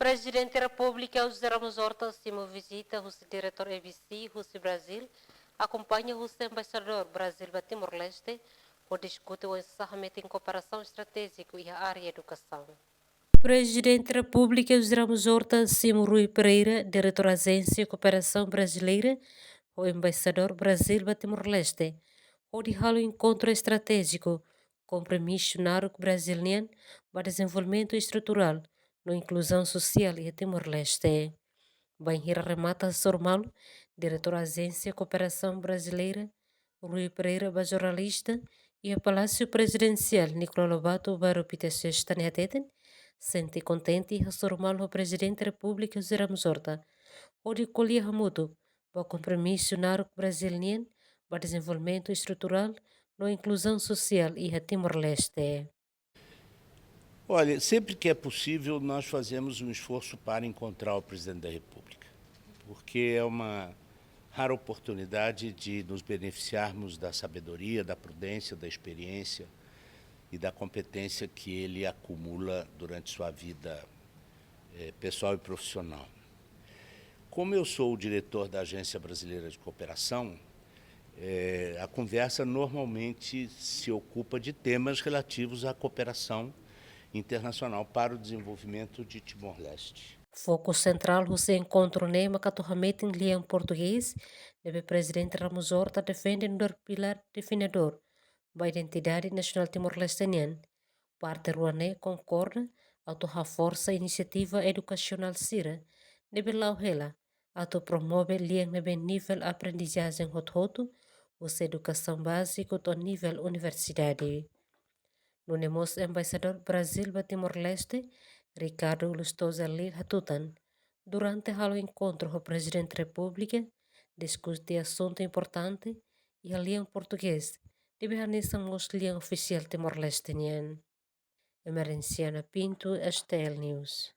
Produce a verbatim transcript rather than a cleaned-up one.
Prezidente Repúblika José Ramos Horta simu vizita husi Diretór E B C husi Brazíl, akompaña husi Embaixadór Brazíl ba Timor-Leste, hodi diskute oinsá hametin kooperasaun estratéjiku iha área edukasaun. Prezidente Repúblika José Ramos Horta simu Rui Pereira, Diretór Ajénsia Kooperasaun Brasileira, ho Embaixadór Brazíl ba Timor-Leste, hodi halo enkontru estratéjiku, kompromisu naruk Brazíl nian ba dezenvolvimentu estruturál no inkluzaun sosiál iha Timor-Leste. Bainhira remata hasoru malu, Diretór Ajénsia Kooperasaun Brasileira, Rui Pereira, ba jornalista iha Palásiu Prezidensiál Nicolau Lobato, bairru Pita Sesta, nia hateten sente kontente hasoru malu ho Prezidente Repúblika José Ramos Horta, hodi ko'alia hamutuk ba kompromisu naruk Brazíl nian ba dezenvolvimentu estruturál no inkluzaun sosiál iha Timor-Leste. Olha, sempre que é possível, nós fazemos um esforço para encontrar o Presidente da República, porque é uma rara oportunidade de nos beneficiarmos da sabedoria, da prudência, da experiência e da competência que ele acumula durante sua vida, eh, pessoal e profissional. Como eu sou o diretor da Agência Brasileira de Cooperação, eh, a conversa normalmente se ocupa de temas relativos à cooperação internacional para o desenvolvimento de Timor-Leste. Foku sentrál husi enkontru ne'e mak atu hametin lian portugés, ne'ebé Prezidente Ramos Horta defende nu'udar pilár definidór ba identidade nasionál Timor-Leste nian. Parte rua ne'e konkorda atu haforsa inisiativa edukasionál sira ne'ebé la'o hela atu promove lian ne'ebé nivel aprendizajen hotu-hotu, husi edukasaun báziku to'o nivel universidade. Nune'e mós Embaixadór Brazíl ba Timor-Leste, Ricardo Lustosa Lil, hatutan, durante halo enkontru ho Prezidente Repúblika, diskute asuntu importante iha lian portugés, ne'ebé hanesan mós lian ofisiál Timor-Leste nian. Emerenciana Pinto, S T L News.